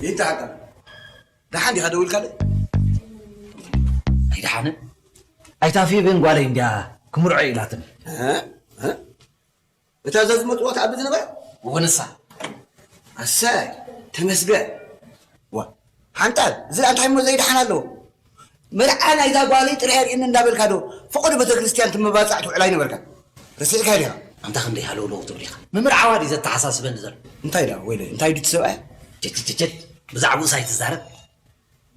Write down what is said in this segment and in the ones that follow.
ይንተ ሓቃ ደሓን ዲኻ ደዊልካለይ? ኣይደሓንን። ኣይታፊብን ጓለይ እንድያ ክምርዖ ኢላትኒ። እ? እ? እታ እዛ ዝመጽዋ ትዓቢ ዝነበረ? እወ ንሳ። ኣሰይ ተመስገን። ዋ ሓንጣል እዚ ደኣ እንታይ እሞ ዘይደሓን ኣለዎ? መርዓ ናይዛ ጓለይ ጥራይ ኣርእየኒ እንዳበልካ ዶ ፈቐዶ ቤተክርስትያን ትመባጻዕ ትውዕል ኣይነበርካን? ረሲዕካዮ ዲኻ? ኣንታ ክንደይ ሃለውለው ትብል ኢኻ። ምምርዓዋ ድዩ ዘተሓሳስበኒ ዘሎ? እንታይ ደኣ ወይለይ እንታይ ድዩ እቲ ሰብኣይ? ቸቸቸቸ ብዛዕባኡስ ኣይትዛረብ።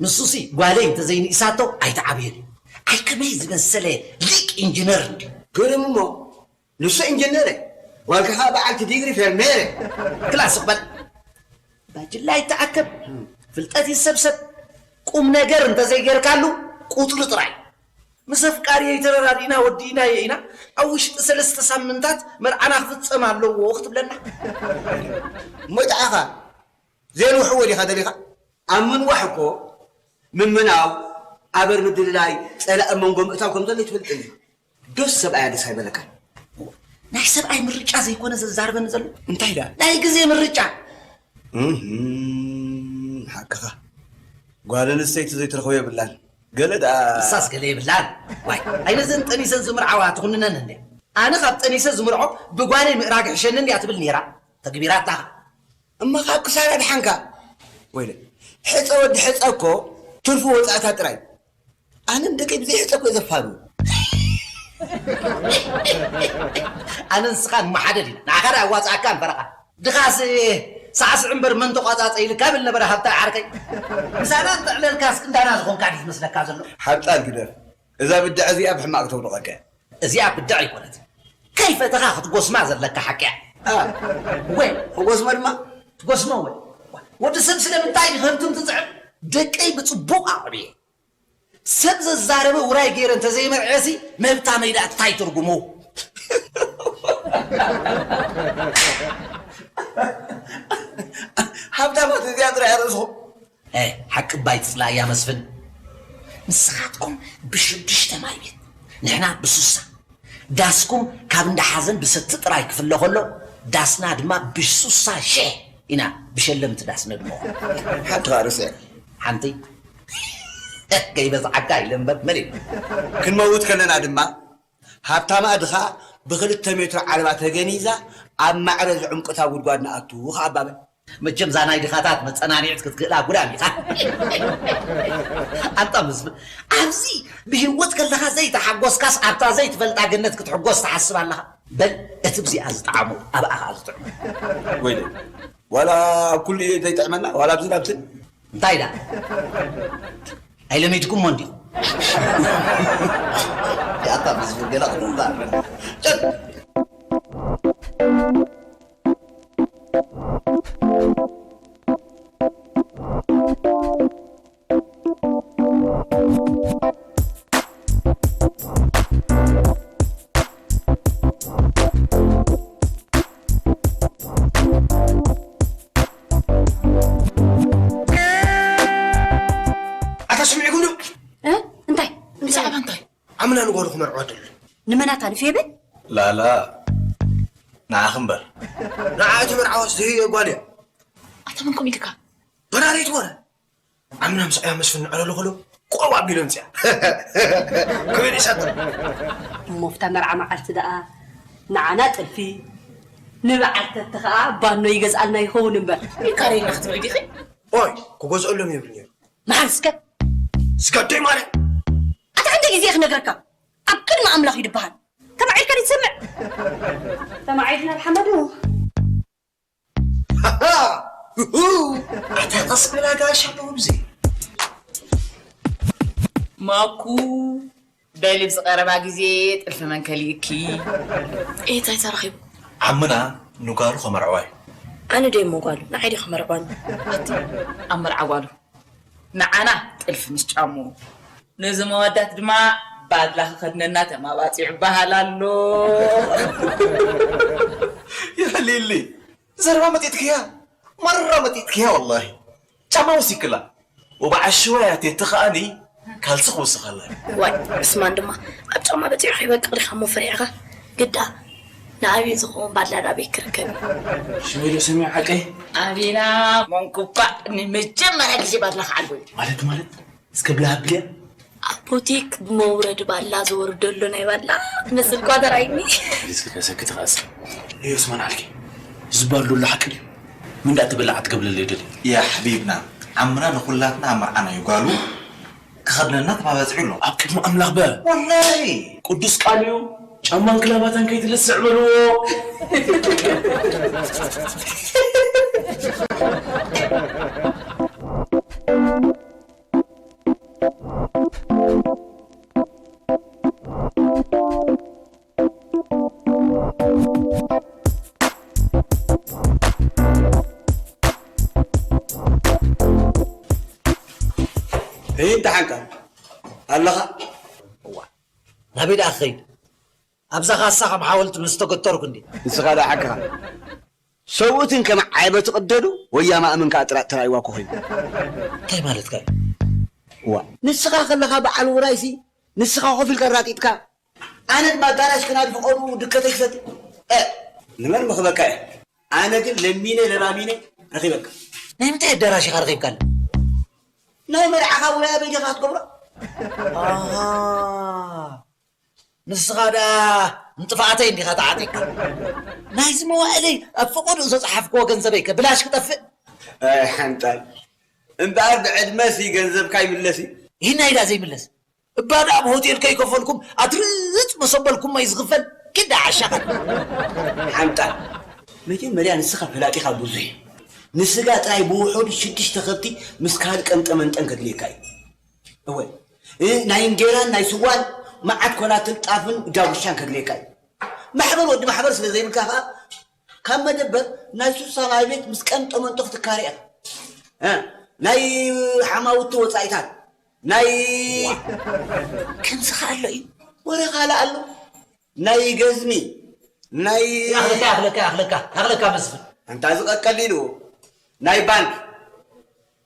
ንሱሲ ጓለይ እንተዘይንኢሳቶ ኣይትዓብየን እዩ። ኣይ ከመይ ዝመሰለ ሊቅ ኢንጂነር እንድዩ። ግርም እሞ ንሱ ኢንጂነር እየ፣ ጓልካ ኸዓ በዓልቲ ዲግሪ ፌርሜር እየ። ክላስ ስቕ በል። ባጅላ ይተኣከብ፣ ፍልጠት ይሰብሰብ። ቁም ነገር እንተዘይጌርካሉ ቁጽሪ ጥራይ። ምስ ኣፍቃሪየይ ተረዳዲእና ወዲእናዮ ኢና፣ ኣብ ውሽጢ ሰለስተ ሳምንታት መርዓና ክፍጸም ኣለዎ ክትብለና። እሞ ይጥዓኻ። ዘይንውሕዎ ዲኻ ደሊኻ? ኣብ ምንዋሕ እኮ ምምናው፣ ኣበር ምድልላይ፣ ጸላኢ ኣብ መንጎ ምእታው ከም ዘሎ ኣይትፈልጥን ኢኻ። ዶስ ሰብኣያ ደስ ኣይበለካን? ናይ ሰብኣይ ምርጫ ዘይኮነ ዘዛርበኒ ዘሎ? እንታይ ደኣ? ናይ ግዜ ምርጫ። እህም፣ ሓቅኻ። ጓል ኣንስተይቲ ዘይትረኽቦ የብላን። ገለ ደኣ ንሳስ ገለ የብላን። ዋይ፣ ኣይ ነዘን ጠኒሰን ዝምርዓዋ ትኹንነን እንድያ። ኣነ ካብ ጠኒሰ ዝምርዖ ብጓለይ ምእራግ ሕሸኒ እንድያ ትብል ነይራ። ተግቢራታ። እሞ ካብ ክሳራ ድሓንካ። ወይለ ሕፀ ወዲ ሕፀ እኮ ትርፉ ወፃእታ ጥራይ። ኣነ ንደቀይ ብዘይ ሕፀ እኮ ዘፋኑ። ኣነ ንስኻ ንመሓደድ ኢና ንዓኻ ዳ ኣዋፃኣካ ንፈረኻ። ድኻስ ሳዕስዕ እምበር መን ተቋፃፀ ኢልካ ብል ነበረ ሃብታ ዓርከይ። ምሳና እንተዕለልካስ ክንዳና ዝኾንካ ድዩ ዝመስለካ ዘሎ? ሓብጣል ግደፍ። እዛ ብድዐ እዚኣ ብሕማቕ ተውድቐካ እያ። እዚኣ ብድዕ ኣይኮነትን። ከይፈተኻ ክትጎስማ ዘለካ ሓቂ እያ። ኣ፣ ወይ ክጎስሞ ድማ? ትጎስሞ ወይ? ወዲ ሰብ ስለምንታይ እዩ ከንቱ እንትፅዕር? ደቀይ ብፅቡቕ ኣቕርብየ። ሰብ ዘዛረበ ውራይ ገይረ እንተዘይመርዐሲ መብታ መይዳ እንታይ ትርጉሙ? ሃብታማት እዚኣ ጥራይ ርእስኹም። እ፣ ሓቂ እባ ኣይትጽልኣያ መስፍን። ንስኻትኩም ብሽዱሽተ ማይ ቤት፣ ንሕና ብሱሳ። ዳስኩም ካብ እንዳ ሓዘን ብሰቲ ጥራይ ክፍለ ከሎ፣ ዳስና ድማ ብሱሳ ሸሕ ኢና ብሸለምቲ ዳስ ነድምቖ። ሓንቲ ኸኣ ርስዐ። ሓንቲ? ከይበዝዓካ ኢለ እምበር መን ኢሉ? ክንመውት ከለና ድማ፣ ሃብታማ ድኻ ብኽልተ ሜትሮ ዓለባ ተገኒዛ ኣብ ማዕረ ዝዕምቁታ ጉድጓድ ንኣቱ ኸዓ ኣባበል። መቸም እዛ ናይ ድኻታት መጸናንዒት ክትክእላ ጉዳም ኢኻ። ኣንታ ምስብል፣ ኣብዚ ብህይወት ከለኻ ዘይተሓጎስካስ ኣብታ ዘይትፈልጣ ገነት ክትሕጎስ ትሓስብ ኣለኻ? በል እቲ ብዚኣ ዝጠዓሞ ኣብኣ ኸኣ ዝጥዕሞ። ወይለይ፣ ዋላ ኣብ ኩሉ እዩ ዘይጥዕመና፣ ዋላ ኣብዚ ናብትን። እንታይ ደኣ? ኣይለመድኩሞ እንዲኹም። ያታ ምስብል ገለ ክትምባር። ጨል። ኣምና ንጓሉ ክመርዖ ደሎ። ንመናታ ንፌበ? ላላ፣ ንዓኺ እምበር። ንዓ እቲ መርዓዋስ ዘይ ጓል እያ። ኣታ መን ከምኡ ኢልካ? በራሪት ወረ። ኣምና ምስ ኣያ መስፍን ንዕለሉ ከሎ ቆብ ኣቢሎም ጽያ። ክብል ይሰጥ። እሞ ፍታ መርዓ መዓልቲ ደኣ ንዓና ጥልፊ፣ ንበዓል ተቲ ኸኣ ባኖ ይገዝኣልና ይኸውን እምበር። ይካረይና ክትብሊ ዲኺ? ኦይ፣ ክገዝኣሎም ይብል ነይሩ። መሓር እስከ። ስጋደይ ማለት። ኣታ ክንደይ ግዜ ክነግረካ? ኣብ ቅድሚ ኣምላኽ እዩ ዝበሃል። ተማዒድካ ድትሰምዕ? ተማዒድና ብሓመዱ። ኣታ ቀስ በላ ጋሻ ኣለዎ ብዘይ። ማኩ፣ በሊ ብዝቐረባ ግዜ ጥልፊ መን ከልእኪ? ኤታይ ተረኺቡ? ዓምና ንጓሉ ከመርዕዋ እዩ። ኣነ ደይ እሞ ጓሉ፣ ንዓይ ደይ ከመርዕዋኒ? ኣቲ ኣብ መርዓ ጓሉ። ንዓና ጥልፊ ምስ ጫሙ። ነዚ መወዳት ድማ ባድላ ክኸድነና ተማባጺዑ በሃል ኣሎ። የሊሊ፣ ዘረባ መጢጥክያ፣ መራ መጢጥክያ ወላሂ። ጫማ ወሲክላ፣ ወበዓሽዋ እያ ቴቲ ከኣኒ ካልሲ ክውስኸላ። ዋይ፣ ዕስማን ድማ ኣብ ጫማ በጺሑ ከይበቅዕ ዲኻ እሞ ፈሪሕኻ? ግዳ ንኣብይ ዝኸውን ባድላ ዳበይ ክርከብ እዩ? ሽመይ ዶ ሰሚዑ ሓቀይ? ኣቤላ መንኩባ ንመጀመርያ ግዜ ባድላ ክዓልቦ እዩ። ማለት፣ ማለት? እስከ ብላ ኣብልያ። ኣብ ቡቲክ ብመውረድ ባላ ዝወርደሉ ናይ ባላ ትመስል ኳ ተራይኒ። ሪስክ ከሰክት ኻስ። እዮ ስማን ዓልኪ። ዝበሃል ሉሉ ሓቂ ድዩ? ምን ዳኣ ትበልዓ ትገብለለ ይደል? ያ ሓቢብና፣ ዓምና ንኹላትና ኣብ መርዓና እዩ ጓሉ ክኸድነና ተባባጺዑ ኣሎ። ኣብ ቅድሚ ኣምላኽ በ። ወላሂ። ቅዱስ ቃል እዩ። ጫማን ክላባታን ከይትልስዕ በልዎ። እይ፣ እንተ ሓንካ ኣለኻ? እዋ፣ ናበይ ደኣ ክኸይድ? ኣብዛ ካሳ ከም ሓወልቲ ምስ ተገተርኩ እንዲ። ንስኻ ደኣ ሓቅኻ። ሰብኡትን ከም ዓይበ ትቕደዱ፣ ወያማ እምን ከኣ ጥራጥ ተራእይዋ እኮ ኮይኑ። እንታይ ማለትካ እዩ? እዋ፣ ንስኻ ከለኻ በዓል ውራይሲ፣ ንስኻ ኮፍ ኢልካ ራጢጥካ፣ ኣነ ድማ ኣዳራሽ ክናዲ ፍቐዱ ድከተይ ክሰቲ። እ፣ ንመን ምኽበካ እየ? ኣነ ግን ለሚነ ለማሚነ ረኺበካ። ናይ ምንታይ ኣዳራሽ ኢኻ ረኺብካኒ? ናይ መርዓኻ ውራይ ኣበይ ዲኻ ክትገብሮ? ኣሃ፣ ንስኻ ደኣ ንጥፍኣተይ እንዲኻ ተዓጢቕካ። ናይዚ መዋእለይ ኣብ ፈቐድኡ ዝተጻሓፍክዎ ገንዘበይ ከ ብላሽ ክጠፍእ? ኣይ ሓንጣል፣ እምበኣር ብዕድመሲ ገንዘብካ ይምለስ እዩ። ይህናይ ደኣ ዘይምለስ? እባ ደኣ ኣብ ሆቴል ከይከፈልኩም ኣትርጽ መሰበልኩም ማይ ዝኽፈል ግዳ ዓሻኻ። ሓንጣል፣ መጀመርያ ንስኻ ፈላጢኻ ብዙሕ እዩ። ንስጋ ጥራይ ብውሑድ ሽዱሽተ ከብቲ ምስ ካልእ ቀንጠመንጠን ከድልየካ እዩ። እወ፣ እ፣ ናይ እንጌራን ናይ ስዋን መዓት ኮላትን ጣፍን ዳጉሻን ከድልየካ እዩ። ማሕበር ወዲ ማሕበር ስለ ዘይብልካ ኸኣ ካብ መደበር ናይ ሱሳ ማይ ቤት ምስ ቀንጠመንጦ ክትካረ ኢኻ። እ፣ ናይ ሓማውቲ ወጻኢታት፣ ናይ ዋ፣ ከምዚ ከኣ ኣሎ እዩ። ወረ ካልእ ኣሎ። ናይ ገዝሚ፣ ናይ ይኣኽለካ፣ ይኣኽለካ፣ ይኣኽለካ፣ ይኣኽለካ መስፍን። ኣንታ እዚ ቀቀሊሉ ናይ ባንክ፣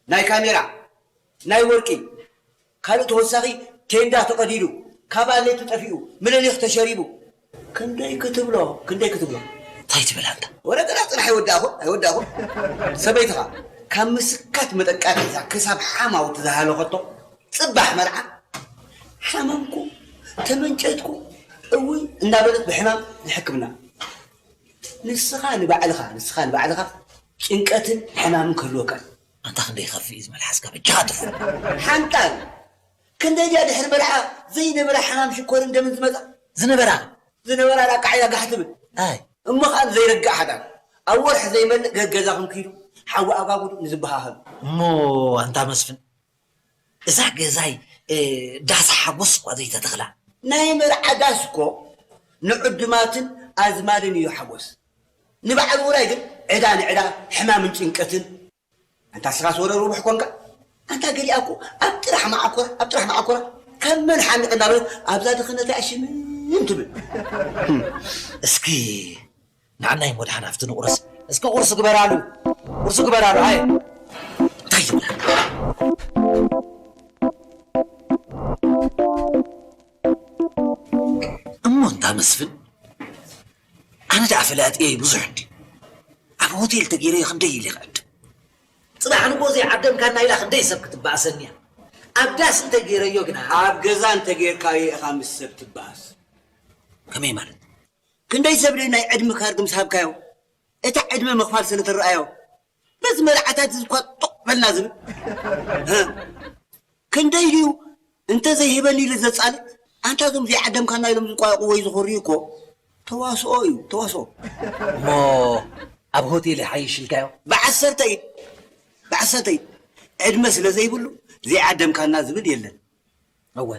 ናይ ካሜራ፣ ናይ ወርቂ፣ ካልእ ተወሳኺ ቴንዳ ተቐዲዱ፣ ካብ ኣሌቱ ጠፊኡ፣ ምልሊኽ ተሸሪቡ። ክንደይ ክትብሎ፣ ክንደይ ክትብሎ። እንታይ ትብል ኣንታ? ወረ ገና ጽናሕ ኣይወዳእኹን፣ ኣይወዳእኹን። ሰበይትኻ ካብ ምስካት መጠቃት ሒዛ ክሳብ ሓማውቲ ዝሃለኸቶ ጽባሕ መርዓ፣ ሓመምኩ፣ ተመንጨትኩ፣ እውይ እናበለት ብሕማም ንሕክምና። ንስኻ ንባዕልኻ፣ ንስኻ ንባዕልኻ ጭንቀትን ሕማምን ክህልወካ እዩ። ኣንታ ክንደይ ይኸፍእ እዩ ዝመልሓስካ፣ በጃኻ ጥፉእ። ሓንጣል፣ ክንደይ ድያ ድሕሪ መርዓ ዘይነበራ ሕማም ሽኮርን ደምን ዝመጻ? ዝነበራ? ዝነበራ ዳቃዕ ኢላ ጋሕ ትብል። ኣይ። እሞ ኸኣ ዘይርጋእ ሓዳር፣ ኣብ ወርሒ ዘይመልእ ገገዛኹም ኪዱ፣ ሓዊ ኣጋጉዱ ንዝበሃሃሉ። እሞ ኣንታ መስፍን፣ እዛ ገዛይ፣ እ፣ ዳስ ሓጎስ እኳ ዘይተተኽላ። ናይ መርዓ ዳስ እኮ ንዕዱማትን ኣዝማድን እዩ ሓጎስ። ንበዓል ውራይ ግን ዕዳ ንዕዳ፣ ሕማምን ጭንቀትን። ኣንታ ስኻስ ወረ ርቡሕ ኮንካ? ኣንታ ገሊኣ እኮ ኣብ ጥራሕ መዓኮራ፣ ኣብ ጥራሕ መዓኮራ፣ ካብ መን ሓሚቕ እንዳበለት ኣብዛ ድኽነተይ ኣሽምም ትብል። እስኪ ንዓናይ ሞድሓን ኣብቲ ንቑረስ። እስኪ ቁርሲ ግበራሉ። ቁርሲ ግበራሉ። ኣይ። እንታይ ይብላ? ፍላጥየይ ብዙሕ እንዲ ኣብ ሆቴል ተገይረዮ ክንደይ ኢለ ክዕድም? ጽባሕ ንግሆ ዘይዓደምካና ኢላ ክንደይ ሰብ ክትበኣሰኒ እያ። ኣብ ዳስ እንተገይረዮ ግና ኣብ ገዛ እንተገይርካዮ ኢኻ ምስ ሰብ ትበኣስ። ከመይ ማለት? ክንደይ ሰብ ድዩ ናይ ዕድመ ካርድ ምስ ሃብካዮ እታ ዕድመ ምኽፋል ስለ ትረኣዮ በዚ መርዓታት እዚ እኳ ጡቕ በልና ዝብል? እ? ክንደይ ድዩ እንተ ዘይህበኒ ኢሉ ዘጻልእ? ኣንታ እዞም ዘይዓደምካና ኢሎም ዝቋየቑ ወይ ዝኾርዩ እኮ ተዋስኦ እዩ፣ ተዋስኦ። እሞ ኣብ ሆቴል ይሓይሽ ኢልካዮ? ብዓሰርተ ኢድ፣ ብዓሰርተ ኢድ። ዕድመ ስለ ዘይብሉ ዘይዓደምካና ዝብል የለን። እወ።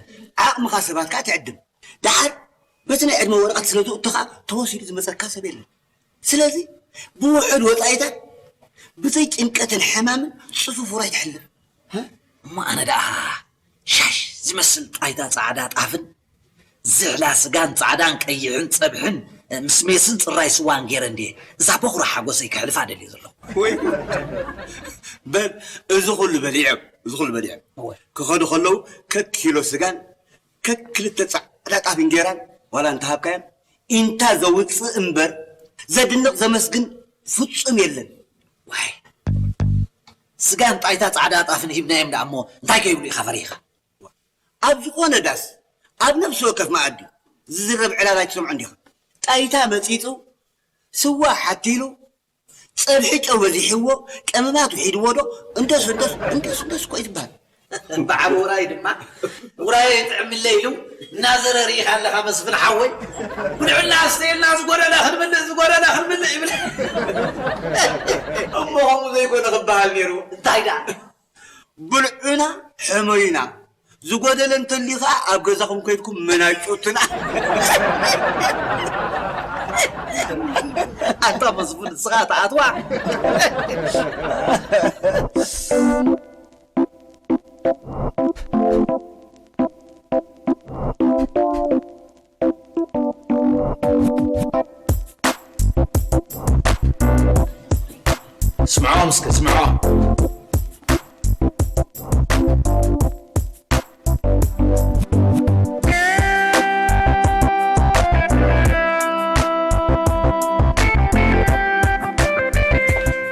ዓቕምኻ ሰባት ከኣ ትዕድም። ደሓር በቲ ናይ ዕድመ ወረቐት ስለ ዝእቶ ከኣ ተወሲዱ ዝመጸካ ሰብ የለን። ስለዚ ብውሑድ ወጻኢታት ብዘይ ጭንቀትን ሕማምን ጽፉፍ ውራይ ትሕልፍ። እ? እሞ ኣነ ደኣ ሻሽ ዝመስል ጣይታ ጻዕዳ ጣፍን ዝሕላ ስጋን ጻዕዳን ቀይሕን ጸብሕን ምስ ሜስን ጽራይ ስዋን ገይረ እንድየ እዛ በኹሪ ሓጎሰይ ከሕልፋ ደልየ ዘለኹ። ወይ በል፣ እዚ ኩሉ በሊዖም፣ እዚ ኩሉ በሊዖም እወ። ክኸዱ ከለዉ ከኪሎ ስጋን ከክልተ ጻዕዳ ጣፍ እንጌራን ዋላ እንተሃብካዮም፣ ኢንታ ዘውጽእ እምበር ዘድንቕ ዘመስግን ፍጹም የለን። ዋይ፣ ስጋን ጣይታ ጻዕዳ ጣፍን ሂብናዮም ደኣ እሞ እንታይ ከይብሉ ኢኻ ፈሪኻ? ኣብ ዝኾነ ዳስ፣ ኣብ ነፍሲ ወከፍ መኣዲ ዝዝረብ ዕላል ኣይትሰምዖን ዲኻ? ጣይታ መጺጹ፣ ስዋ ሓቲሉ፣ ጸብሒ ጨው በዚሕዎ፣ ቀመማት ውሒድዎ ዶ፣ እንደሱ፣ እንደሱ፣ እንደሱ፣ እንደሱ እኮ እዩ ዝበሃል። እምበዓር ውራይ ድማ፣ ውራይ ጥዕምለይ ኢሉ እናዘረ ርኢኻ ኣለኻ መስፍን ሓወይ። ብልዑልና ኣስተየልና ዝጎደለ ክንምልእ፣ ዝጎደለ ክንምልእ ይብል። እሞ ከምኡ ዘይኮነ ክበሃል ነይሩ። እንታይ ደኣ? ብልዑና ሕመዩና። ዝጎደለ እንተልዩ ኸዓ ኣብ ገዛኹም ከይድኩም መናጩትና። ኣታ መስፍን ንስኻ ትኣትዋ። ስምዖም እስከ ስምዖም።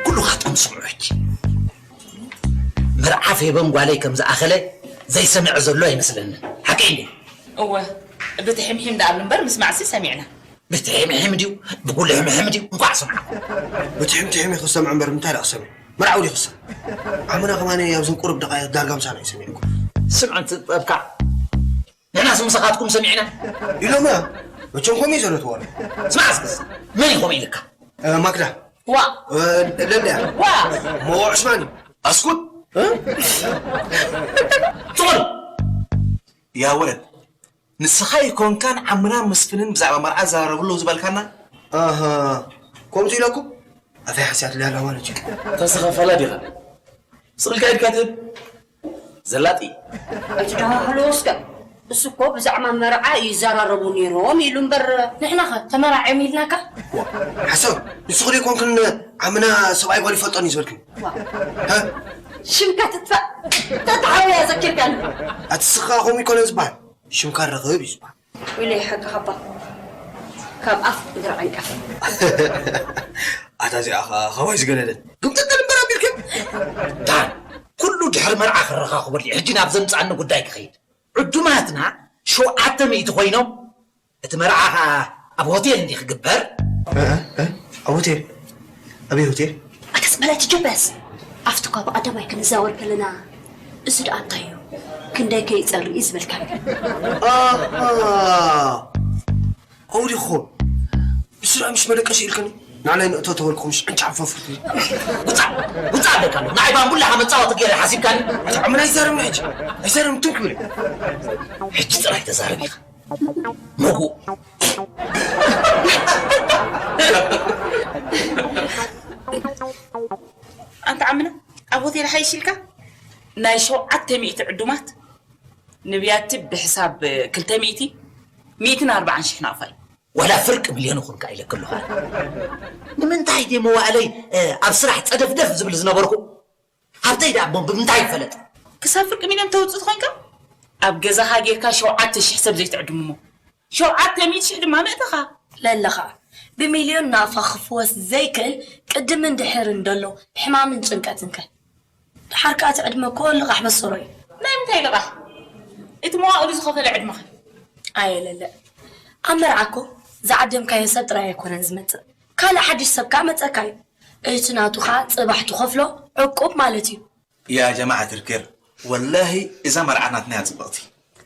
ኩሉ ካቶም ስምዑ ሕጂ። መርዓ ፌበን ጓለይ ከም ዝኣኸለ ዘይሰምዐ ዘሎ ኣይመስለንን። ሓቀይ እንዴ? እወ፣ ብትሕምሒም ደኣ እምበር ምስማዕሲ ሰሚዕና። ብትሕምሒም ድዩ? ብጉልሕምሕም ድዩ? እንኳዕ ሰማዕኩ። ብትሕምትሕም እዩ ክሰምዕ እምበር ምንታይ ደኣ ክሰምዕ? መርዓዊ ድዩ ክሰምዕ? ዓመና ከማን ኣብዚ ቁሩብ ደቓይቕ ዳርጋ ምሳና እዩ ሰሚዕኩ። ስምዑ እንትጠብካ ንሕናስ ምሳኻትኩም ሰሚዕና። ኢሎማ። መቸም ከምኡ እዩ ዘሎ እቲ ወረ። ስማዕ እስክስ፣ መን እዩ ከምኡ ኢልካ? እ፣ ማክዳ። ዋ። እ፣ ለልያ። ዋ። እሞ ዑስማን እዩ። ኣስኩት። እ? ትኹል። ያ ወለድ፣ ንስኻ ይኮንካን ዓምና መስፍንን ብዛዕባ መርዓ ዘራረብሉ ዝበልካና? ኣሃ፣ ከምኡ ኢለኩም? ኣፈይ ሓስያት ሊያላ ማለት እዩ። ተስኸፈላ ዲኻ? ስቕ ኢልካ ኢድካ ትህብ? ዘላጢ። ኣይትደሃህሎ እስከ። እሱ እኮ ብዛዕባ መርዓ ይዘራረቡ ነይሮም ኢሉ እምበር። ንሕና ኸ ተመራዕዮም ኢልናካ? ዋ፣ ሓሳብ፣ ንስኹ ዶ ይኮንክን ዓምና ሰብኣይ ጓል ይፈልጦን እዩ ዝበልክን? ዋ። ሃ? ሽምካ ትጥፋእ። ተተሓውያ ዘኪርካኒ። ኣቲ ስኻ ከምኡ ይኮነን ዝበሃል። ሽምካ ረኽብ እዩ ዝበሃል። ወይለይ ሓቂ ካባ ካብ ኣፍ እግሪ ዓንቀፍ። ኣታ እዚኣ ኸ ኸባይ ዝገደደት። ግምጥጥ እምበር ኣቢልክን። ዳን፣ ኩሉ ድሕሪ መርዓ ክረኻኽበሉ እዩ። ሕጂ ናብ ዘምጽኣኒ ጉዳይ ክኸይድ። ዕዱማትና ሸውዓተ ሚእቲ ኮይኖም፣ እቲ መርዓ ኸኣ ኣብ ሆቴል እንዲ ክግበር። እ፣ እ፣ ኣብ ሆቴል? ኣበይ ሆቴል? ኣታ ዝመለቲ ጀበስ። ኣብቲ እኳ ብቐዳማይ ክንዛወር ከለና፣ እዚ ደኣ እንታይ እዩ? ክንደይ ከይጸሪ እዩ ዝበልካኒ? ኣሃ። ኣውዲኹም። ንሱ ደኣ ምሽ መደቀሲ ኢልከኒ? ንዓይ ንእቶ ተበልኩ ምሽ ዕንጫ ፈፍርቲ። ጉጻ፣ ጉጻ ኣለካ ኣሎ። ንዓይ ባምቡላ መጻወቲ ገይረ ሓሲብካኒ? ኣታ ዓምና ኣይዛረብን ሕጂ። ኣይዛረብን ትንክ ብለ። ሕጂ ጥራይ ተዛረብ ኢኻ። መጉ። ኣንታ ዓምና፣ ኣብ ሆቴል ሓይሽ ኢልካ? ናይ ሸውዓተ ሚእቲ ዕዱማት ንብያቲ ብሕሳብ ክልተ ሚእቲ፣ ሚእትን ኣርባዓን ሽሕ ናቕፋ እዩ። ዋላ ፍርቂ ሚልዮን ይኹን ከኣ ኢለኪ ኣለኹ ኣነ። ንምንታይ ድየ መዋእለይ፣ እ፣ ኣብ ስራሕ ጸደፍደፍ ዝብል ዝነበርኩ? ሃብተይ ደኣ እሞ ብምንታይ ይፈለጥ? ክሳብ ፍርቂ ሚልዮን ተውጽእ ተኾይንካ፣ ኣብ ገዛኻ ጌርካ ሸውዓተ ሽሕ ሰብ ዘይትዕድም እሞ፣ ሸውዓተ ሚእቲ ሽሕ ድማ ምእተኻ። ለለኻ፣ ብሚልዮን ናቕፋ ክፍወስ ዘይክእል ቅድምን ድሕርን ደሎ ሕማምን ጭንቀትን ከ? ደሓር ከኣ እቲ ዕድመ እኮ ልቓሕ በሰሮ እዩ። ናይ ምንታይ ልቓሕ? እቲ መዋእሉ ዝኸፈለ ዕድመኸ? ኣየለለ። ኣብ መርዓ እኮ ዝዓደምካዮ ሰብ ጥራይ ኣይኮነን ዝመጽእ። ካልእ ሓድሽ ሰብ ከኣ መጸካ እዩ። እቲ ናቱ ከኣ ጽባሕ ትኸፍሎ ዕቁብ ማለት እዩ። ያ ጀማዓት ልክር፣ ወላሂ እዛ መርዓ ናትና እያ ጽብቕቲ።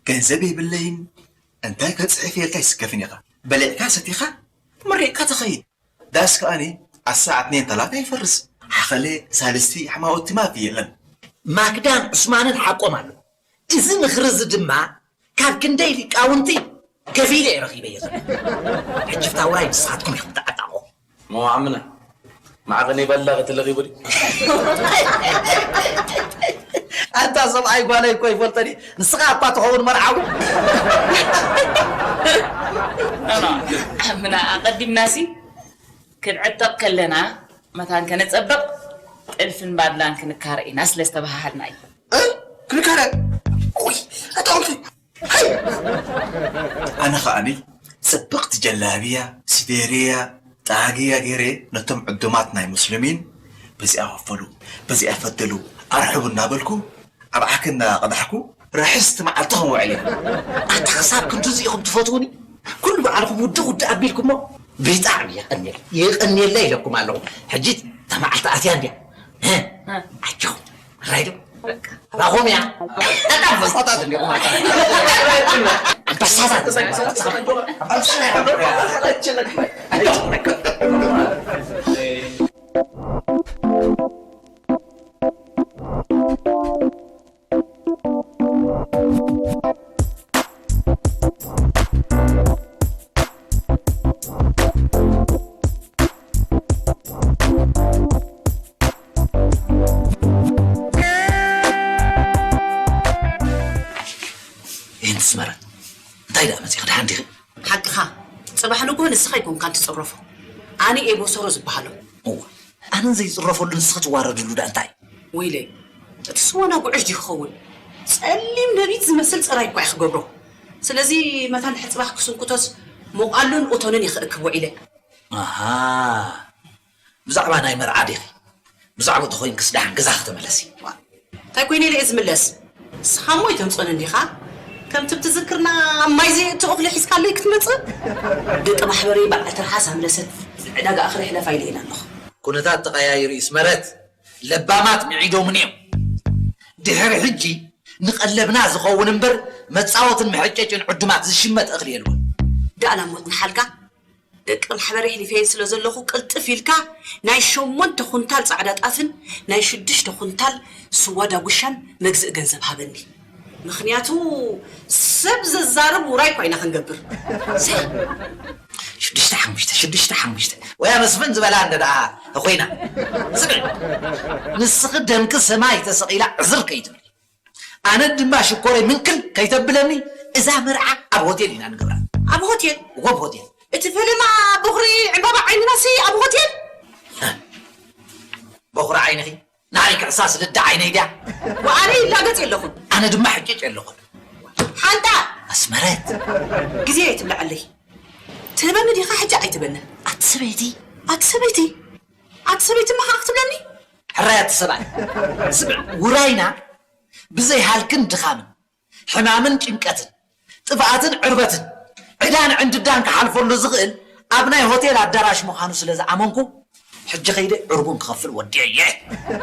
ገንዘብ የብለይን፣ እንታይ ከጽሕፍ ኢልካ ይስከፍን ኢኻ። በሊዕካ ሰቲኻ ተመሪቕካ ትኸይድ። ዳስ ከኣኒ ኣሰዓት ኔን ተላታ ይፈርስ። ሓኸለ ሳልስቲ ሕማወት ትማት የለን። ማክዳን ዑስማንን ሓቆም ኣሎ። እዚ ምኽሪ እዚ ድማ ካብ ክንደይ ሊቃውንቲ ገፊለ እየ ረኺበዮ ዘለኹ። ሕጂ ፍታ ውራይ ንስኻትኩም ኢኹም ትዓጣቑ። እሞ ዓምና፣ ማዕቐን ይበላ ክትልኺ ብዲ። ኣንታ ሰብኣይ ጓለይ እኮ ይፈልጠኒ። ንስኻ እኳ ትኸውን መርዓዊ። ኣና፣ ዓምና፣ ኣቐዲምናሲ ክንዕጠቕ ከለና መታን ከነጸብቕ ጥልፍን ባድላን ክንካረ ኢና ስለ ዝተባሃሃልና እዩ። እ? ክንካረ? ውይ፣ ኣታ ውልፊ። ሃይ! ኣነ ኸኣኒ ጽብቕቲ ጀላብያ፣ ሲዴርያ፣ ጣግያ ገይረ ነቶም ዕዱማት ናይ ሙስሊሚን በዚኣ ከፈሉ፣ በዚኣ ፈደሉ፣ ኣርሕቡ እናበልኩ ኣብ ዓክ እናቐዳሕኩ ርሕስቲ መዓልቲ ከምውዕል እየ። ኣታ ክሳብ ክንድዚ ኢኹም ትፈትዉኒ? ኩሉ በዓልኩም ውድእ ውድእ ኣቢልኩሞ ብጣዕሚ የቐንየል-፣ የቐንየለይ ኢለኩም ኣለኹ። ሕጂ እታ መዓልቲ ኣትያ እንድያ። እ? እ። ኣጆኹም። ራይዶ? በቃ። ራኾም እያ። በጣም ፈስታታት እንዲኹም ኣታ። ኣንበሳታት። ይህን ትስመረ እንታይ ደኣ መጺኺ ደሓን ዲኺ? ሓቅኻ። ጽባሕ ንግሆ ንስኻ ኣይኮንካን ትጽረፎ። ኣነ እየ ቦሰሮ ዝበሃሎ። እዋ፣ ኣነን ዘይጽረፈሉ ንስኺ ትዋረድሉ ደኣ እንታይ? ወይለይ፣ እቲ ስወና ጉዕሽ ድዩ ክኸውን? ጸሊም ነቢት ዝመስል ጽራይ እኳ እየ ክገብሮ። ስለዚ መታን ድሕሪ ጽባሕ ክስንኩቶስ ሞቓሉን ኡቶንን እየ ክእክብ ውዒለ። ኣሃ፣ ብዛዕባ ናይ መርዓ ዲኺ? ብዛዕባ ተኾይንክስ ደሓን ገዛኺ ተመለሲ። ዋ፣ እንታይ ኮይነ ኢለ እየ ዝምለስ? ንስኻ እሞ ኣይተምጽኦን እንዲኻ? ከምቲ ብትዝክርና ኣብ ማይ ዘየእቱ እኽሊ ሒዝካለይ ክትመጽእ? ደቂ ማሕበረይ በዓል ትርሓስ ኣምለሰት ዕዳጋ እኽሊ ሕለፋ ኢለየን ኣለኹ። ኩነታት ተቐያይሩ እዩ ስመረት። ለባማት ምዒዶምን እዮም። ድሕሪ ሕጂ ንቐለብና ዝኸውን እምበር መጻወትን መሐጨጭን ዕዱማት ዝሽመት እኽሊ የልቦን። ደኣ ናብ ሞት ንሓልካ ደቂ ማሕበረይ ኣሕሊፈየን ስለ ዘለኹ ቅልጥፍ ኢልካ ናይ ሸሞንተ ኩንታል ጻዕዳ ጣፍን ናይ ሽዱሽተ ኩንታል ስዋ ዳጉሻን መግዝኢ ገንዘብ ሃበኒ። ምኽንያቱ ሰብ ዘዛርብ ውራይ እኳ ኢና ክንገብር። ሽዱሽተ ሓሙሽተ፣ ሽዱሽተ ሓሙሽተ። ወያ መስፍን ዝበላ እንደ ደኣ ተኾይና። ስምዒ፣ ንስኺ ደምኪ ሰማይ ተሰቒላ ዕዝር ከይትብሊ። ኣነ ድማ ሽኮረይ ምንክል ከይተብለኒ እዛ መርዓ ኣብ ሆቴል ኢና ንገብራ። ኣብ ሆቴል? እዎ፣ ኣብ ሆቴል። እቲ ፈለማ በኹሪ ዕምባባ ዓይንናሲ ኣብ ሆቴል? በኹሪ ዓይንኺ? ንዓይ ክሕሳስ ልዳ ዓይነይ ድያ? ወኣነ ይላገጽ የለኹን። ኣነ ድማ ሕጭጭ የለኹን። ሓንጣ! ኣስመረት! ግዜ ኣይትብልዓለይ። ትህበኒ ዲኻ ሕጂ ኣይትበንን? ኣቲ ሰበይቲ! ኣቲ ሰበይቲ! ኣቲ ሰበይቲ እማ ከዓ ክትብለኒ? ሕራይ ኣቲ ሰብኣይ! ስምዕ፣ ውራይና ብዘይ ሃልክን ድኻምን፣ ሕማምን ጭንቀትን፣ ጥፍኣትን ዕርበትን፣ ዕዳን ዕንድዳን ክሓልፈሉ ዝኽእል ኣብ ናይ ሆቴል ኣዳራሽ ምዃኑ ስለ ዝኣመንኩ፣ ሕጂ ከይደ ዕርቡን ክኸፍል ወዲአየ።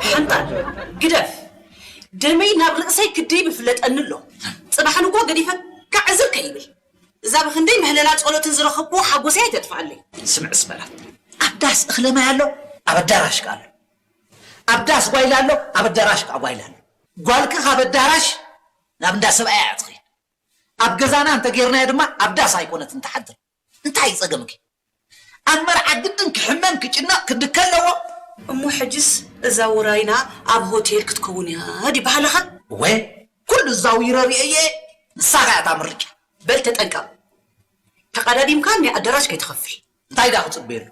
ሓንጣል፣ ግደፍ። ደመይ ናብ ርእሰይ ክድይብ ይፍለጠኒ ኣሎ። ጽባሕ ንግሆ ገዲፈ ካዕዝር ከይብል። እዛ ብኽንደይ ምህለላ ጸሎትን ዝረኸብክዎ ሓጎሰይ ኣይተጥፍኣለይ። ስምዕ ኣስመራ፣ ኣብ ዳስ እኽለ ማይ ኣሎ፣ ኣብ ኣዳራሽ ከኣ ኣሎ። ኣብ ዳስ ጓይላ ኣሎ፣ ኣብ ኣዳራሽ ከኣ ጓይላ ኣሎ። ጓልኪ ካብ ኣዳራሽ ናብ እንዳ ሰብኣያ እያ ትኸይድ። ኣብ ገዛና እንተ ጌርናዮ ድማ ኣብ ዳስ ኣይኮነትን ትሓድር። እንታይ እዩ ጸገምኪ? ኣብ መርዓ ግድን ክሕመን ክጭነቕ ክድከ ኣለዎ? እሞ ሕጅስ እዛ ውራይና ኣብ ሆቴል ክትከውን እያ ድዩ ባህልኻ? እወ፣ ኩሉ ዛዊረ ርእየየ፣ ንሳ ኸኣ እታ ምርጫ። በል ተጠንቀቕ። ተቐዳዲምካ ናይ ኣዳራሽ ከይትኸፍል። እንታይ ደኣ ክጽበየሉ?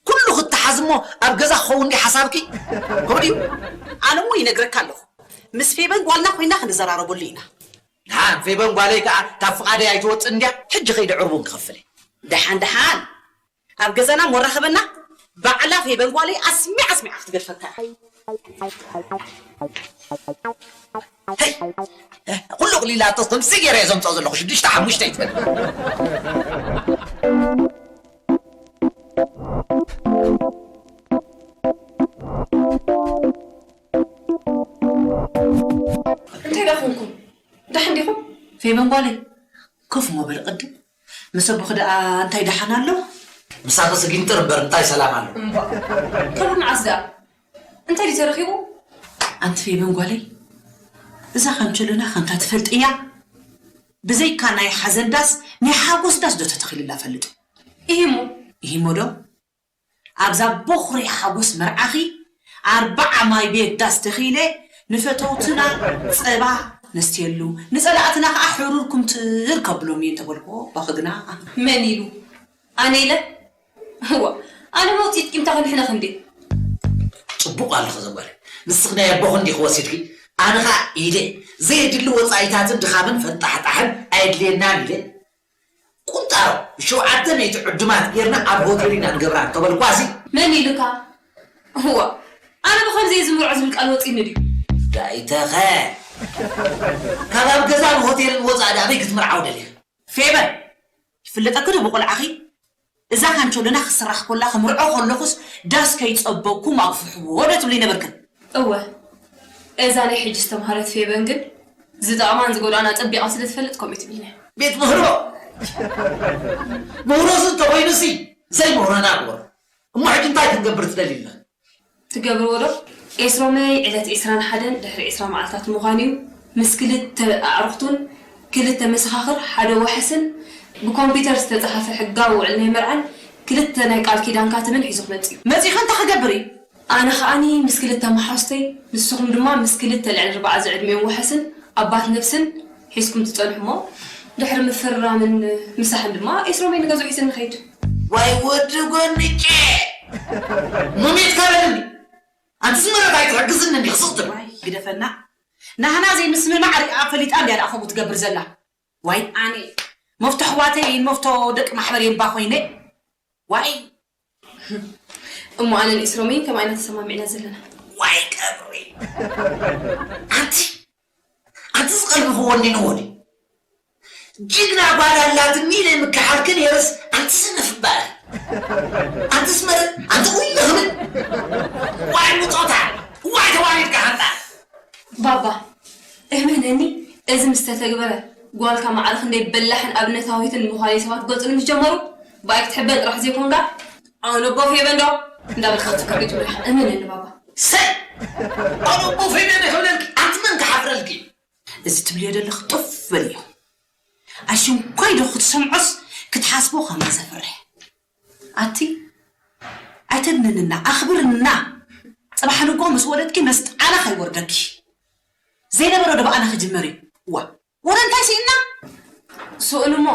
ኩሉ ክትሓዝ እሞ ኣብ ገዛ ክኸውን ድዩ ሓሳብኪ? ከምኡ ድዩ? ኣነ እሞ ይነግረካ ኣለኹ። ምስ ፌበን ጓልና ኮይና ክንዘራረበሉ ኢና። ደሓን ፌበን ጓለይ ከኣ ካብ ፍቓደይ ኣይትወጽእን ድያ? ሕጂ ከይደ ዕርቡን ክኸፍል እየ። ደሓን ደሓን። ኣብ ገዛና ሞራኸበና ባዕላ ፌበን ጓለይ ኣስሚዓ ኣስሚዓ ክትገድፈካ። ሄይ፣ ኩሉ ቅሊላቶስ ከምዚ ገይረ እየ ዘምፅኦ ዘለኹ ሽዱሽተ ሓሙሽተ ይትበል። እንታይ ደኣ ኮንኩም? ደሓን ዲኹም? ፌበን ጓለይ፣ ኮፍ እሞ በሊ ቅድም። ምስ ኣቦኺ ደኣ እንታይ ደሓን ኣሎ? ምሳኺ ስጊንጥር እምበር እንታይ ሰላም ኣሎ? እምባ። ካብ መዓስ ደኣ? እንታይ ድዩ ተረኺቡ? ኣንቲ ፌበን ጓለይ፣ እዛ ካንቸሎና ከምታ ትፈልጥያ፣ ብዘይካ ናይ ሓዘን ዳስ፣ ናይ ሓጎስ ዳስ ዶ ተተኺሉላ ፈልጡ? ኢሂሞ። ኢሂሞ ዶ? ኣብዛ ቦኽሪ ሓጎስ መርዓኺ ኣርባዓ ማይ ቤት ዳስ ተኺለ ንፈተውትና ጸባ ነስትየሉ፣ ንጸላእትና ከኣ ሕሩር ኩምትር ከብሎም እየ እንተበልኩዎ፣ ባኺ ግና። መን ኢሉ? ኣነ ኢለ? እዋ፣ ኣነ መውጽኢት ቂምታ ክንሕነኽ እንዴ? ጽቡቕ ኣለኺ ዘጓል። ንስኺ ናይ ኣቦኺ እንዲኺ ወሲድኪ፣ ኣነ ኸኣ ኢለ ዘየድሊ ወጻኢታትን ድኻምን ፈንጣሕጣሕን ኣየድልየናን ኢለ ቁንጣሮ ሸውዓተ ሚእቲ ዕዱማት ጌርና ኣብ ሆቴል ኢና ንገብራ እንተበልኳሲ። መን ኢሉካ? እዋ፣ ኣነ ብኸምዚ እየ ዝምርዖ ዝብል ቃል ወጺኒ ድዩ? ዳይተኸ ካብ ኣብ ገዛን ሆቴልን ወጻእ ደኣ ኣበይ ክትምርዓው ደሊኺ? ፌበን፣ ይፍለጠኪ ዶ ብቆልዓኺ? እዛ ካንቸሎና ክትስራሕ ኮላ ክምርዖ ከለኹስ ዳስ ከይጸበኩም ኣግፍሕዎ ዶ ትብሊ ነበርክን? እወ፣ እዛ ናይ ሕጂ ዝተምሃረት ፌበን ግን ዝጠቕማን ዝጎድኣን ኣጸቢቓ ስለ ትፈልጥ ከምኡ ትብልና። ቤት ምህሮ ምህሮስ እንተኾይኑሲ ዘይምህሮና ግበሮ። እሞ ሕጂ እንታይ ክንገብር ትደሊ ኣለኺ? ትገብርዎ ዶ? ኤስሮመይ ዕለት ዕስራን ሓደን ድሕሪ ዕስራ መዓልታት ምዃኑ እዩ። ምስ ክልተ ኣዕሩኽቱን ክልተ መሰኻኽር ሓደ ዋሕስን ብኮምፒውተር ዝተጻሕፈ ሕጋዊ ውዕል ናይ መርዓን ክልተ ናይ ቃል ኪዳን ካትምን ሒዙ ክመጽእ እዩ። መጺኡ እንታይ ክገብር እዩ? ኣነ ከኣኒ ምስ ክልተ መሓዙተይ፣ ንስኹም ድማ ምስ ክልተ ልዕሊ ኣርባዓ ዝዕድሚኦም ዋሕስን ኣባት ነፍስን ሒዝኩም ትጸንሑ እሞ፣ ድሕሪ ምፍርራምን ምሳሕን ድማ ኤስሮመይ ንገዝኡ ሒዝኒ ንኸይድ። ዋይ ወዲ ጎንጨ! ሙሚት ከበድኒ! ኣንቲ ዝመረታ ኣይትሕግዝኒ እንዲኺ ስቕ ትብል። ዋይ ግደፈና። ናህና ዘይምስምማዕ ሪኣ ፈሊጣ እንድያ ደኣ ከምኡ ትገብር ዘላ። ዋይ ኣነ መፍቶ ኣሕዋተይ መፍቶ ደቂ ማሕበር የምባ ኮይነ። ዋይ እሞ ኣነን ኢስሮመይን ከምኣ ኢና ተሰማሚዕና ዘለና። ዋይ ቀብሪ! ኣንቲ ኣንቲ ዝቐልቢ ክወኒ ንወዲ ጅግና ጓል ኣላትኒ ኢለ ምክሓልኪ ነይረስ ኣንቲ ስንፍ እምበኣር። ኣንቲ ስመረ ኣንቲ ውይ ክብል ዋይ ሙጾታ ዋይ ተዋሪድካ ሓንታ። ባባ እመነኒ፣ እዚ ምስ ተተግበረ ጓልካ ማዕረ ክንደይ በላሕን ኣብነታዊትን ምዃነይ ሰባት ክገልጹኒ ምስ ጀመሩ ብኣይ ክትሕበን ጥራሕ ዘይኮንካ ኣነ ኣቦ ፌበን ዶ እንዳበልካ ክትፍከር ይትብልካ። እመነኒ ባባ። ሰይ ኣነ ኣቦ ፌበን ይኽብለልኪ ኣንቲ መን ክሓፍረልኪ? እዚ ትብልዮ ዘለኺ ጡፍ በልዮ። ኣሽንኳይ ዶ ክትሰምዖስ ክትሓስቦ ከም ዘፍርሕ። ኣቲ ኣይተድንንና ኣኽብርና። ጽባሕ ንግሆ ምስ ወለድኪ መስጣና ከይወርደኪ። ዘይነበረ ዶ ብኣና ክጅመር እዩ? ዋ ወረ እንታይ ስኢና? ስኡን እሞ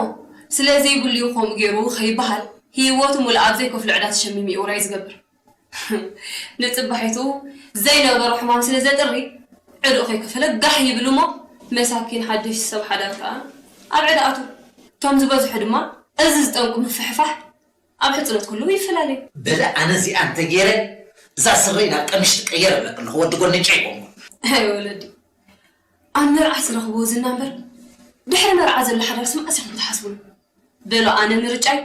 ስለ ዘይብሉ እዩ ከምኡ ገይሩ ከይበሃል ህይወቱ ሙሉእ ኣብ ዘይከፍሎ ዕዳ ተሸሚሙ እዩ ውራይ ዝገብር። ንጽባሒቱ ዘይነበሮ ሕማም ስለ ዘጥሪ ዕድኡ ከይከፈለ ጋሕ ይብል እሞ መሳኪን ሓድሽ ሰብ ሓዳር ከኣ ኣብ ዕዳ ኣትዉ። እቶም ዝበዝሑ ድማ እዚ ዝጠንቁ ምፍሕፋሕ ኣብ ሕጽኖት ከለዉ ይፈላለዩ። በለ ኣነ እዚኣ እንተገይረ እዛ ስረይ ናብ ቀሚሽ ትቀየር እብለኪ ኣለኹ ወዲ ጎነጫ ይቦሞ። ኣይ ወለዲ ኣብ መርዓ ዝረኽብዎ ዝና እምበር ድሕሪ መርዓ ዘሎ ሓዳር ስምዓስ ኢኹም ትሓስቡሉ። በሎ ኣነ ምርጫይ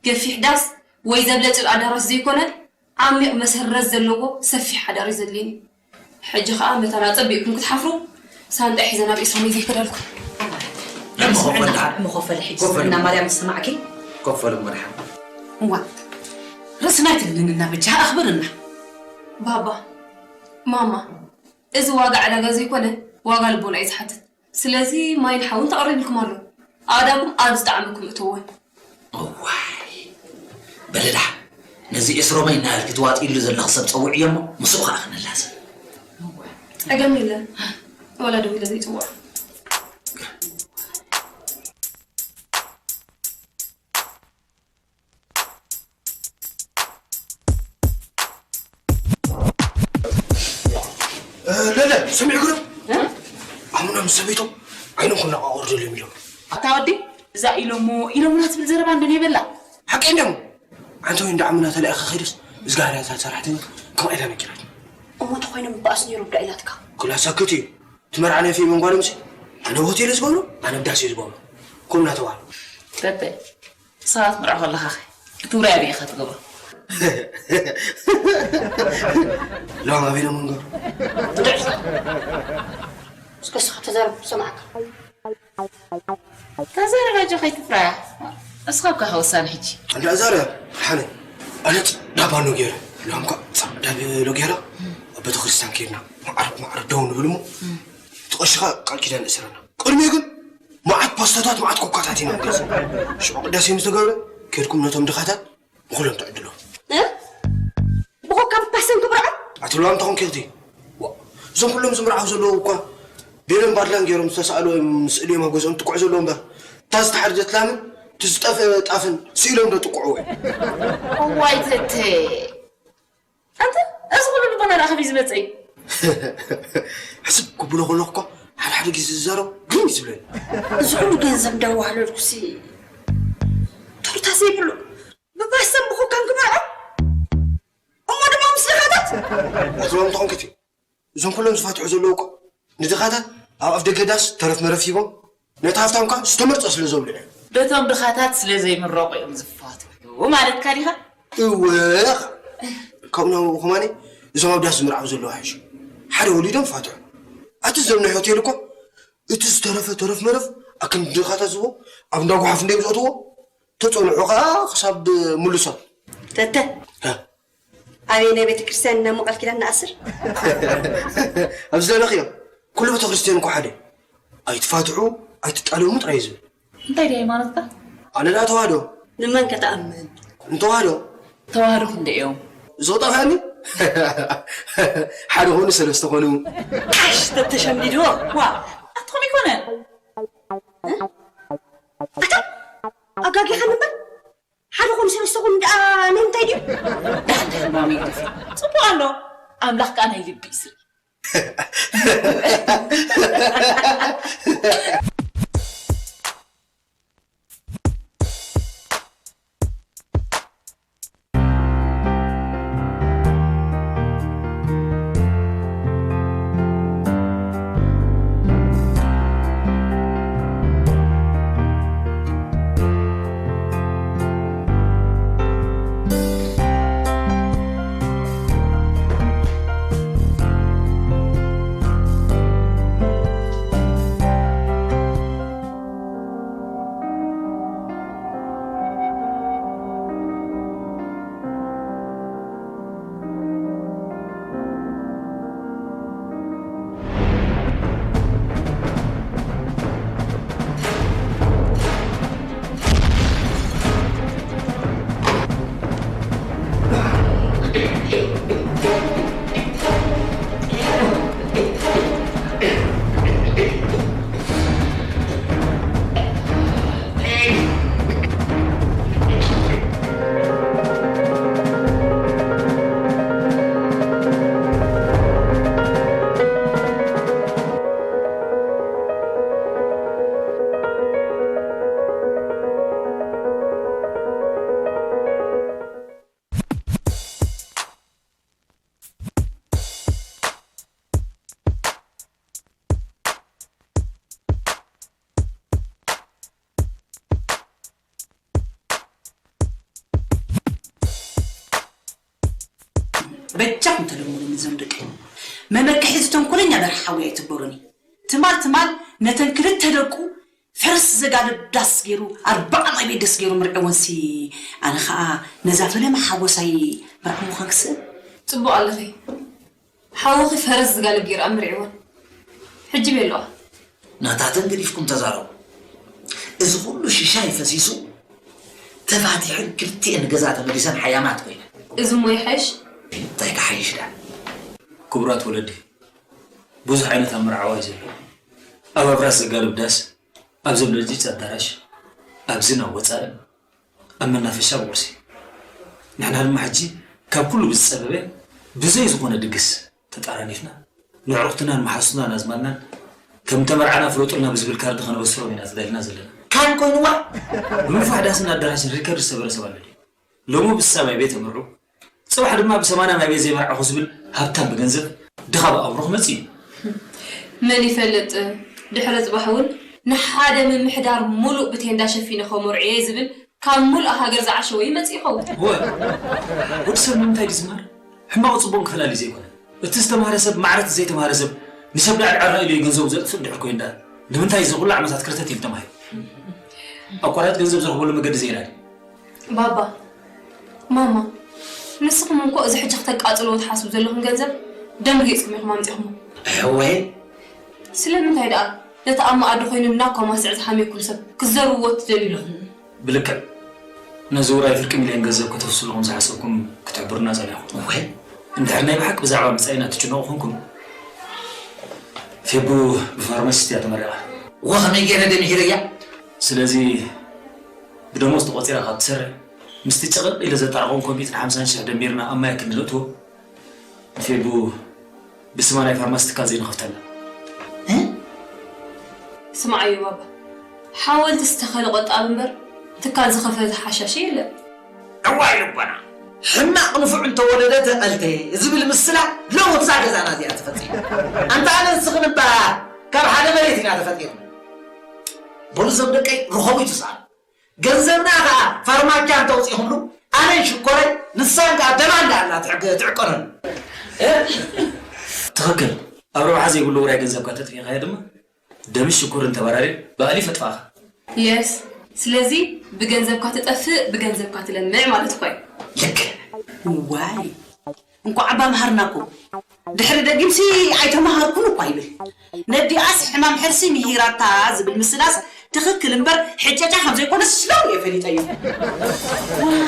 ገፊሕ ዳስ ወይ ዘብለጭልጭ ኣዳራሽ ዘይኮነ ዓሚቕ መሰረት ዘለዎ ሰፊሕ ሓዳር እዩ ዘድልየኒ። ሕጂ ኸኣ መታን ኣጸቢቕኩም ክትሓፍሩ ሳንጣይ ሒዘ ናብ ኤስሮመይ ዘይከዳልኩ። እሞ ኮፈል ደሓን። እሞ ኮፈል ሕጂ ኮፈል። እና ማርያም ዝሰማዕኪ? ኮፈል እሞ ደሓን። እዋ ርእስና ኣይትልንና በጃ ኣኽብርና። ባባ ማማ እዚ ዋጋ ዕዳጋ ዘይኮነ ዋጋ ልቦና እዩ ዝሓትት። ስለዚ ማይን ሓውን ተቐሪብልኩም ኣሎ። ኣእዳኩም ኣብ ዝጠዓመኩም እተወን። እዋይ በለዳ ነዚ ኤስሮመይ እናበልኪ ትዋጥይሉ ዘለኺ ሰብ ጸውዕዮ እሞ ምስኡ ኸዓ ክንላዘብ። ጸገም የለን። ዋላ ደው ኢለ ዘይጽውዖ። ለለ ስምዒ ግርም ኣሙና ምስ ሰበይቶም ዓይኖም ክነቃቆር ደልዮም ኢሎም ኣታ ወዲ እዛ ኢሎሞ ኢሎምና ትብል ዘረባ እንዶ የበላ ሓቀይ እንዲዮም ዓንተ ወይ እንዳዓምና ተለኣኸ ኸይደስ፣ እዝጋር ያዛ ሰራሕተኛ ከም ኣይዳ ነኪራት። እሞ እንተኾይኑ ምባኣስ ነይሩ ዳ ኢላትካ። ክላስ ሳክት እዩ። ትመርዓ ናይ ፊልም ጓል ምሲ፣ ኣነ ሆቴል ዝገብሮ፣ ኣነ ብዳስ እዩ ዝገብሮ። ከምኡ እናተባህሉ። ተተ፣ ሰባት ምርዖ ከለኻ ኸ፣ እቲ ውራይ ኣበይ ኢኻ ትገብሮ? ሎም ኣበይ ዶ ምንገብሮ? ብድዕ ኢኻ። እስከ እስኻ ተዛረብ፣ ሰማዕካ። ተዛረብ ኣጆ ከይትፍራያ። እስኻ እኮ ኢኻ ወሳኒ ሕጂ። እንዳ ዛረብ፣ ሓነ፣ ኣነጽ ዳባኖ ገይረ፣ ሎም እኳ ጻዕዳ ቬሎ ገይረ፣ ኣብ ቤተክርስትያን ከይድና፣ ማዕረ፣ ማዕረ ደው ንብል እሞ፣ እቲ ቀሺኻ ቃል ኪዳን እሰረና። ቅድሚኡ ግን መዓት ፓስታታት፣ መዓት ኮካታት ኢና ንገዝእ። ሽዑ ቅዳሴ ምስ ተገብረ፣ ኬድኩም ነቶም ድኻታት ንኹሎም ትዕድሎም። እ? ብኮካን ፓስታን ክብርዖም? ኣትብልዋ እንተኾንኪ እኽቲ። ዋ፣ እዞም ኩሎም ዝምርዓው ዘለዉ እኳ ቤለን ባድላን ገይሮም ዝተሳእሉ እዮም፣ ስእሊ እዮም ኣብ ገዝኦም ጥቁዕ ዘለዉ እምበር፣ እታ ዝተሓርደት ላምን እቲ ዝጠፍአ ጣፍን ስኢሎም ዶ ጥቁዕዎ እዮም? እዋይ ተተ። ኣንተ፣ እዚ ኩሉ ልቦና ደኣ ከመይ ዝመጸ እዩ? ሕስብ ክብሎ ከለኹ እኳ ሓደ ሓደ ግዜ ዝዛረብ ግርም እዩ ዝብለኒ። እዚ ኩሉ ገንዘብ እንዳዋህለልኩሲ ቶርታ ዘይብሉ ብባሰን ብኮካን ክበልዖ እሞ ድማ ምስ ድኻታት። ኣትብሎም እንተኾንኪ እቲ፣ እዞም ኩሎም ዝፋትሑ ዘለዉ እኮ ንድኻታት ኣብ ኣፍ ደገ ዳስ ተረፍ መረፍ ሂቦም ነቲ ሃፍታም ከኣ ዝተመርጸ ስለ ዘብልዑ እዮም። በቶም ድኻታት ስለ ዘይምረቑ እዮም ዝፋትሑ ማለትካ ዲኻ? እወ፣ ካብኡ ናብኡ ከማኒ እዞም ኣብ ዳስ ዝምርዓው ዘለዉ ሓይሹ ሓደ ወሊዶም ፋትሑ። ኣቲ እዞም ናይ ሆቴል እኮ እቲ ዝተረፈ ተረፍ መረፍ ኣክንዲ ድኻታት ዝቦ ኣብ እንዳ ጓሓፍ እንደ ዝኣትዎ ተጸንዑ ከኣ ክሳብ ምልሶም። ተተ። እ። ኣበይ ናይ ቤተ ክርስቲያን እና ቃል ኪዳን ንኣስር? ኣብ ዝደለኽዮ። ኩሉ ቤተ ክርስቲያን እኮ ሓደ። ኣይትፋትሑ፣ ኣይትጣለሙ ጥራይ እዩ ዝብል። እንታይ ድዩ ሃይማኖትካ? ኣነ ደኣ ተዋህዶ። ንመን ከተኣምን? ንተዋህዶ። ተዋህዶ ክንደይ እዮም? ዝቕጠፈኒ? ሓደ ኾኑ ሰለስተ ኾኑ። ኣሽ፣ ተተሸምዲድዎ። ዋ፣ ኣትኹም ይኮነ። ኣታ፣ ኣጋጊኻ ንበር? ሓደ ኾኑ ሰለስተ ኾኑ ደኣ ናይ ምንታይ ድዩ? ዳሕዳሕ እልባም ይግደፍ። ጽቡቕ ኣሎ። ኣምላኽ ከኣ ናይ ልቢ ይስሪ። በጃኹም ተለሙኑኒ እዞም ደቂ። መመክሒ እዚ ተንኮለኛ በርሓዊ ኣይትበሉኒ። ትማል ትማል ነተን ክልተ ደቁ ፈረስ ዘጋልብ ዳስ ገይሩ፣ ኣርባዓ ናይ ቤት ደስ ገይሩ ምርዕወንሲ፣ ኣነ ኸኣ ነዛ ፈለማ ሓጎሳይ መርዓ ምዃን ክስእን። ጽቡቕ ኣለኺ። ሓውኺ ፈረስ ዝጋልብ ገይሩ ኣምርዕወን። ሕጂ ቤለዋ። ናታተን ገዲፍኩም ተዛረቡ። እዚ ኩሉ ሽሻይ ፈሲሱ ተፋቲሐን ክልቲኤን ገዛ ተመሊሰን ሓያማት ኮይነን። እዚ እሞ ይሓይሽ። እንታይ ክሓይሽ ደኣ? ክቡራት ወለዲ፣ ብዙሕ ዓይነት ኣመራዕዋ እዩ ዘሎ። ኣብ ኣብራስ ዘጋልብ ዳስ፣ ኣብ ዘብለጭልጭ ኣዳራሽ፣ ኣብዚ ናብ ወጻእን ኣብ መናፈሻ ብቑርሲ። ንሕና ድማ ሕጂ ካብ ኩሉ ብዝጸበበ ብዘይ ዝኾነ ድግስ ተጣራኒፍና፣ ንዕሩኽትናን መሓዙትናን ኣዝማድናን ከም ተመርዓና ፍለጡልና ብዝብል ካርድ ከነበስሮም ኢና ተዳሊና ዘለና። ካን ኮይንዋ? ብምንፋሕ ዳስን ኣዳራሽን ሪከርድ ዝሰበረ ሰብ ኣሎ ድዩ? ሎሚ ብስሳ ማይ ቤት የምርዑ፣ ጽባሕ ድማ ብሰማንያ ማይ ቤት ዘይመርዓኹ ዝብል ሃብታም ብገንዘብ፣ ድኻ ብኣእምሮ ክመጽእ እዩ። መን ይፈልጥ፣ ድሕሪ ጽባሕ እውን ንሓደ ምምሕዳር ሙሉእ ብቴንዳ ሸፊነ ከመርዑ እየ ዝብል ካብ ሙሉእ ሃገር ዝዓሸወ ይመጽእ ይኸውን። እወ፣ ወዲ ሰብ ንምንታይ ድዩ ዝምሃር? ሕማቕ ጽቡቕን ክፈላሊ ዘይኮነ። እቲ ዝተማህረ ሰብ ማዕረ እቲ ዘይተማህረ ሰብ ንሰብ ዳዕዳዕ ራእዩ ኢሉ ገንዘቡ ዘጥፍእ እንድሕር ኮይኑ ደኣ ንምንታይ እዚ ኩሉ ዓመታት ክርተት ኢሉ ተማሂሩ? ኣቋራጭ ገንዘብ ዝረኽበሉ መገዲ ዘይላሊ። ባባ፣ ማማ፣ ንስኹም እንኮ እዚ ሕጂ ክተቃጽልዎ ትሓስቡ ዘለኹም ገንዘብ ደም ጌጽኩም ኢኹም ኣምጺኹሞ። ሕወይ ስለምንታይ ደኣ ነቲ ኣብ መኣዲ ኮይኑ እናኳማስዕ ዝሓመየኩም ሰብ ክትዘርብዎ ትደልዩ ኣለኹም? ብልክዕ ነዚ ውራይ ፍርቂ ሚልዮን ገንዘብ ከተፍስሉኹም ዝሓሰብኩም ክትሕብሩና ጸኒሕኩም። እወ፣ እንድሕር ናይ ብሓቂ ብዛዕባ መጻኢና ትጭነቑ ኮንኩም፣ ፌቡ ብፋርማሲስት እያ ተመሪቓ። እወ፣ ከመይ ገይረ ደምሂረያ? ስለዚ ብደሞዝ ተቖጺራ ካብ ትሰርሕ፣ ምስቲ ጭቕቕ ኢለ ዘጣረቖን ኮምፒተር ሓምሳን ሽሕ ደሚርና ኣብ ማይ ክንድነእትዎ፣ ንፌቡ ብስማ ናይ ፋርማሲ ትካል ዘይንኸፍተላ። ስማዓዮ ባባ፣ ሓወልቲ ዝተኸለ ቆጣቢ እምበር ትካል ዝኸፈተ ሓሻሺ የለን። እዋይ ልቦና፣ ሕማቕ ንፉዕ እንተወለደ ተቐልተ ዝብል ምስላ ሎሚ እዛ ገዛና እዚኣ ተፈፂሙ። ኣንታ ኣነ ንስኽን እባ ካብ ሓደ መሬት ኢና ተፈጢርና። በሉ እዞም ደቀይ ርኸቡ ይትስኣሉ። ገንዘብና ኸዓ ፋርማቻ እንተውፂኹምሉ ኣነን ሽኮረይ ንሳን ከዓ ደማ እንዳ ኣላ ትዕቀነሉ። ትኽክል። ኣብ ረብሓ ዘይብሉ ውራይ ገንዘብካ ተጥፊእኻዮ ድማ ደምሽ ሽኮርን ተባራሪ ብኣሊ ፈጥፋኻ። Yes፣ ስለዚ ብገንዘብካ ትጠፍእ ብገንዘብካ ትለምዕ ማለት እኳ እዩ። ልክዕ። ዋይ እንኳዕ ኣባ መሃርና እኮ ድሕሪ ደጊምሲ ኣይተመሃርኩን እኳ ይብል። ነዲኣስ ሕማም ሕርሲ ምሂራታ ዝብል ምስላስ ትኽክል እምበር ሕጨጫ ከም ዘይኮነ ስለው እየ ፈሊጠዮ። ዋይ